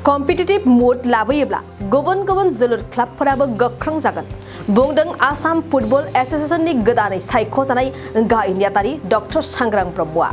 Competitive मुड लाबोयोब्ला गुबुन गुबुन जोलुर क्लाबफोराबो गोख्रों जागोन बुंदों आसाम फुटबल एसोसिएशननि गोदानै सायख'जानाय गाहाय नेहाथारि डक्टर सांग्रां ब्रह्मआ।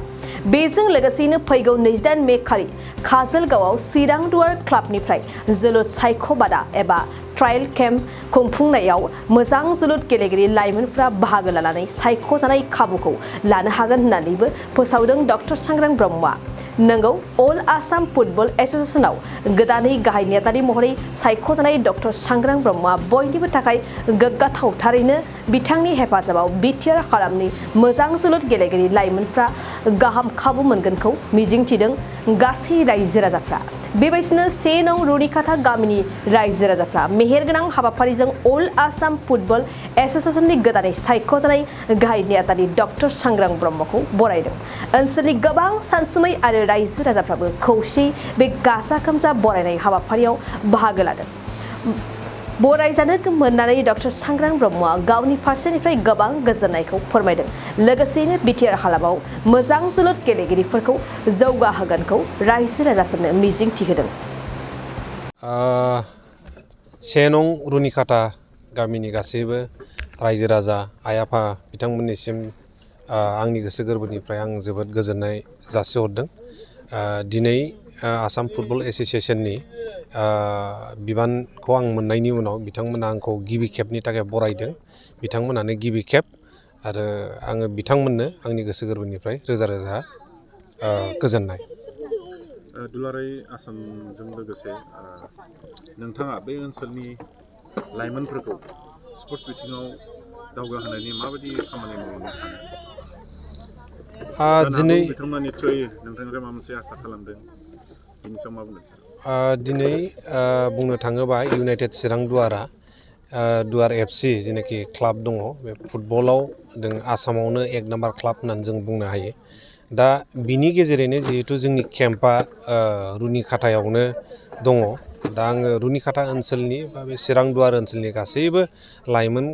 बेजों लोगोसेनो फैगौ 28 मे खालि काजलगावआव चिरां दुवार क्लाबनिफ्राय जोलुर सायख'बादा एबा ट्रायल केम्प खुंफुंनायाव मोजां जोलुर गेलेगिरि लाइमोनफ्रा बाहागो लानानै सायख'जानाय खाबुखौ लानो हागोन होननानैबो फोसावदों डक्टर सांग्रां ब्रह्मआ। नंगौ अल आसाम फुटबल एसोसिएशनाव गोदानै गाहाय नेहाथारि महरै सायख'जानाय डक्टर सांग्रां ब्रह्मआ बयनिबो थाखाय गोग्गाथाव। थारैनो बिथांनि हेफाजाबाव बिटिआर हालामनि मोजां जोलुर गेलेगिरि लाइमोनफ्रा गाहाम खाबु मोनगोनखौ मिजिंथिदों गासै रायजो राजाफ्रा। बेबायदिनो 1 नं रुनिकाटा गामिनि रायजो राजाफ्रा मेहेरगोनां हाबाफारिजों अल आसाम फुटबल एसोसिएशननि गोदानै सायख'जानाय गाहाय नेहाथारि डक्टर सांग्रां ब्रह्मखौ बरायदों। ओनसोलनि गोबां सानसुमै आरो रायजो राजाफ्राबो खौसेयै बे गाजा गोमजा बरायनाय हाबाफारियाव बाहागो लादों। बरायजानो मोननानै डक्टर सांग्रां ब्रह्मआ गावनि फारसेनिफ्राय गोबां गोजोननायखौ फोरमायदों। लोगोसेनो बिटिआर हालामाव मोजां जोलुर गेलेगिरिफोरखौ जौगाहोगोनखौ रायजो राजाफोरनो मिजिंथिहोदों। 1 नं रुनिकाटा गामिनि गासैबो रायजो राजा आइ आफा बिथांमोननिसिम आंनि गोसो गोरबोनिफ्राय आं जोबोद गोजोननाय जासिहरदों। दिनै आसाम फुटबल एसोसिएशननि बिबानखौ आं मोननायनि उनाव बिथांमोना आंखौ गिबि खेबनि थाखाय बरायदों। बिथांमोनानो गिबि खेब आरो आङो बिथांमोननो आंनि गोसो गोरबोनिफ्राय रोजा रोजा गोजोननाय। दुलाराय आसामजों लोगोसे नोंथाङा बे ओनसोलनि लाइमोनफोरखौ स्पर्ट्स बिथिङाव दावगाहोनायनि माबायदि खामानि मावनो सानो? दिनै बिथांमोना निस्सय नोंथांनिफ्राय माबा मोनसे आसा खालामदों, बेनि सायाव मा बुंगोन? दिनै बुंनो थाङोबा इउनाइटेड चिरां दुवार एफसि जेनाखि क्लाब दङ बे फुटबलाव जों आसामावनो 1 नाम्बार क्लाब होननानै जों बुंनो हायो। दा बिनि गेजेरैनो जिहेथु जोंनि केम्पआ रुनिकाटायावनो दङ, दा आङो रुनिकाटा ओनसोलनि बा बे चिरां दुवार ओनसोलनि गासैबो लाइमोन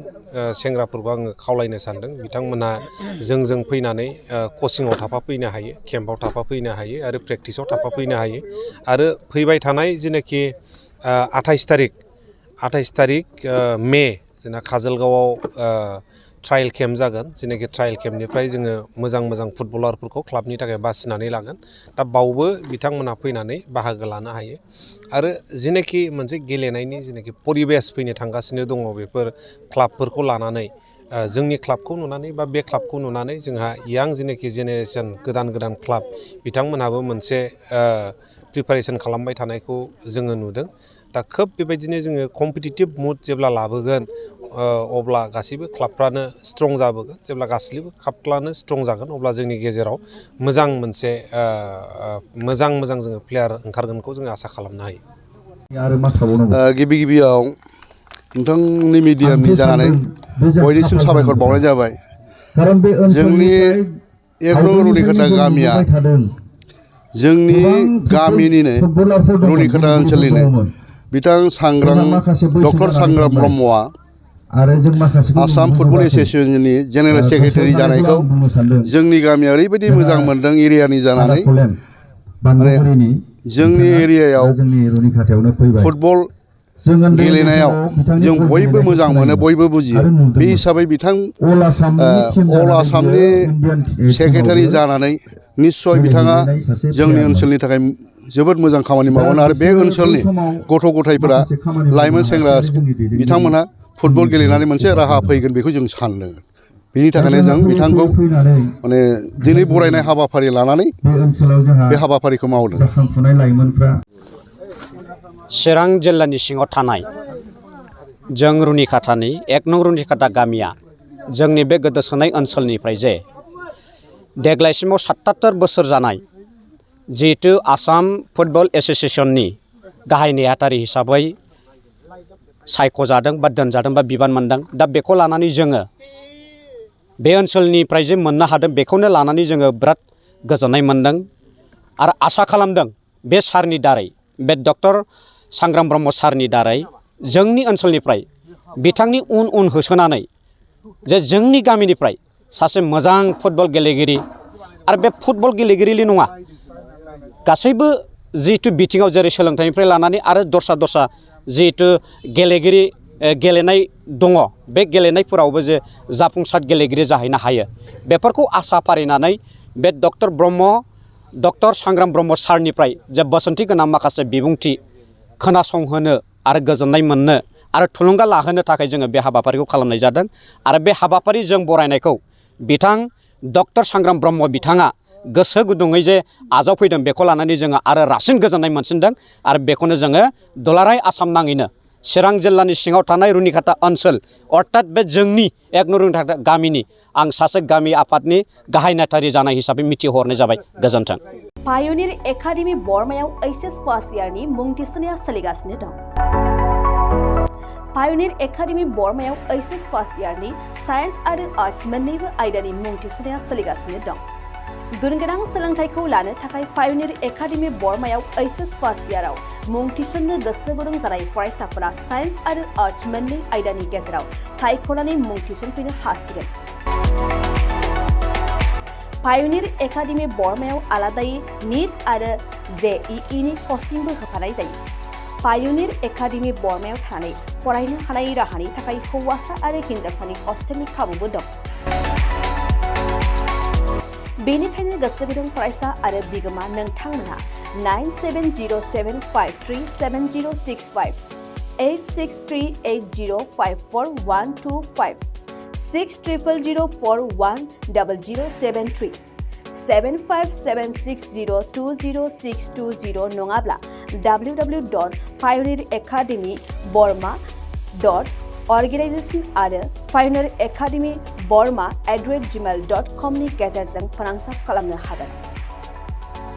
सेंग्राफोरखौ आङो खावलायनो सानदों। बिथांमोनहा जोंजों फैनानै कचिंआव थाफाफैनो हायो, केम्पआव थाफाफैनो हायो आरो प्रेक्टिसाव थाफाफैनो हायो। आरो फैबाय थानाय जेनाखि 28 थारिख मे जोंना काजलगावआव ट्रायल केम्प जागोन। जेनाखि ट्रायल केम्पनिफ्राय जोङो मोजां फुटबलारफोरखौ क्लाबनि थाखाय बासिनानै लागोन। दा बावबो बिथांमोनहा फैनानै बाहागो लानो हायो। आरो जेनाखि मोनसे गेलेनायनि जेनाखि परिबेस फैनो थांगासिनो दङ, बेफोर क्लाबफोरखौ लानानै जोंनि क्लाबखौ नुनानै बा बे क्लाबखौ नुनानै जोंहा यां जेनाखि जेनेरेसन गोदान क्लाब बिथांमोनहाबो मोनसे प्रिपारेसन खालामबाय थानायखौ जोङो नुदों। दा खोब बेबायदिनो जोङो कम्पिटिटिभ मुड जेब्ला लाबोगोन अब्ला गासैबो क्लाबफ्रानो स्ट्रं जाबोगोन। जेब्ला गासैबो क्लाबफ्रानो स्ट्रं जागोन अब्ला जोंनि गेजेराव मोजां जोङो प्लेयार ओंखारगोनखौ जोङो आसा खालामनो हायो। गिबियाव नोंथांनि मिडियानि जानानै बयनिसिम साबायखर बावनाय जाबाय। जोंनि 1 नं रुनिकाटा गामिया जोंनि गामिनिनो रुनिकाटा ओनसोलनिनो बिथां डक्टर सांग्रां ब्रह्मआ आसाम फुटबल एसोसिएशननि जेनेरेल सेक्रेटारि जानायखौ जोंनि गामिया ओरैबायदि मोजां मोनदों एरियानि जानानै। माने जोंनि एरियायाव फुटबल गेलेनायाव जों बयबो मोजां मोनो, बयबो बुजियो। बे हिसाबै बिथां अल आसामनि सेक्रेटारि जानानै निस्सय बिथाङा जोंनि ओनसोलनि थाखाय जोबोद मोजां खामानि मावगोन। आरो बे ओनसोलनि गथ' गथायफोरा लाइमोन सेंग्रा बिथांमोनहा फुटबल गेलेनानै मोनसे राहा फैगोन बेखौ जों सानदों। बेनि थाखायनो जों बिथांखौ माने दिनै बरायनाय हाबाफारि लानानै बे हाबाफारिखौ मावदों। चिरां जिल्लानि सिङाव थानाय जों रुनिकाटानि 1 नं रुनिकाटा गामिया जोंनि बे गोदोसोनाय ओनसोलनिफ्राय जे देग्लायसिमाव 77 बोसोर जानाय जिहेतु आसाम फुटबल एसोसिएशननि गाहाय नेहाथारि हिसाबै सायख'जादों बा दोनजादों बा बिबान मोनदों। दा बेखौ लानानै जोङो बे ओनसोलनिफ्राय जे मोननो हादों बेखौनो लानानै जोङो बिराद गोजोननाय मोनदों आरो आसा खालामदों बे सारनि दारै, बे डक्टर सांग्रां ब्रह्म सारनि दारै जोंनि ओनसोलनिफ्राय बिथांनि उन होसोनानै जे जोंनि गामिनिफ्राय सासे मोजां फुटबल गेलेगिरि आरो बे फुटबल गेलेगिरिल' नङा, गासैबो जिहेतु बिथिङाव जेरै सोलोंथाइनिफ्राय लानानै आरो दस्रा जिहेतु गेलेनाय दङ बे गेलेनायफोरावबो जे जाफुंसार गेलेगिरि जाहैनो हायो बेफोरखौ आसा फारिनानै बे डक्टर सांग्रां ब्रह्म सारनिफ्राय जे बोसोनथि गोनां माखासे बिबुंथि खोनासंहोनो आरो गोजोननाय मोननो आरो थुलुंगा लाहोनो थाखाय जोङो बे हाबाफारिखौ खालामनाय जादों आरो बे हाबाफारि जों बरायनायखौ बिथां डक्टर सांग्रां ब्रह्म बिथाङा गोसो गुदुङै जे आजावफैदों बेखौ लानानै जोङो आरो रासिन गोजोननाय मोनसिनदों आरो बेखौनो जोङो दुलाराय आसाम नाङैनो चिरां जिल्लानि सिङाव थानाय रुनिखाता ओनसोल अर्थात बे जोंनि एक नं रुनिखाता गामिनि आं सासे गामि आफादनि गाहाय नेहाथारि जानाय हिसाबै मिथिहरनाय जाबाय गोजोन्थों। पायनिर एकाडेमि बरमायाव एचएस फार्स्ट इयारनि मुं थिसननाया सोलिगासिनो दं। पायनिर एकाडेमि बरमायाव एचएस फार्स्ट इयारनि साइन्स आरो आर्ट्स मोन्नैबो आयदानि मुं थिसननाया सोलिगासिनो दं। गुनगोनां सोलोंथाइखौ लानो थाखाय पायनिर एकाडेमि बरमायाव एचएस फार्स्ट इयाराव मुं थिसननो गोसो गुदुं जानाय फरायसाफोरा साइन्स आरो आर्ट्स मोन्नै आयदानि गेजेराव सायख'नानै मुं थिसनफैनो हासिगोन। पायनिर एकाडेमि बरमायाव आलादायै नीट आरो जेईईनि कचिंबो होफानाय जायो। पायनिर एकाडेमि बरमायाव थानानै फरायनो हानाय राहानि थाखाय हौवासा आरो हिन्जावसानि हस्टेलनि खाबुबो दं। बेनिखायनो गोसो गुदुं फरायसा आरो बिगोमा नोंथांमोनहा 9707537065 8638054125 6000410073 7576020620 नङाब्ला www.pioneeracademyborma.organization आरो pioneeracademyborma@gmail.com नि गेजेरजों फोनांजाब खालामनो हागोन।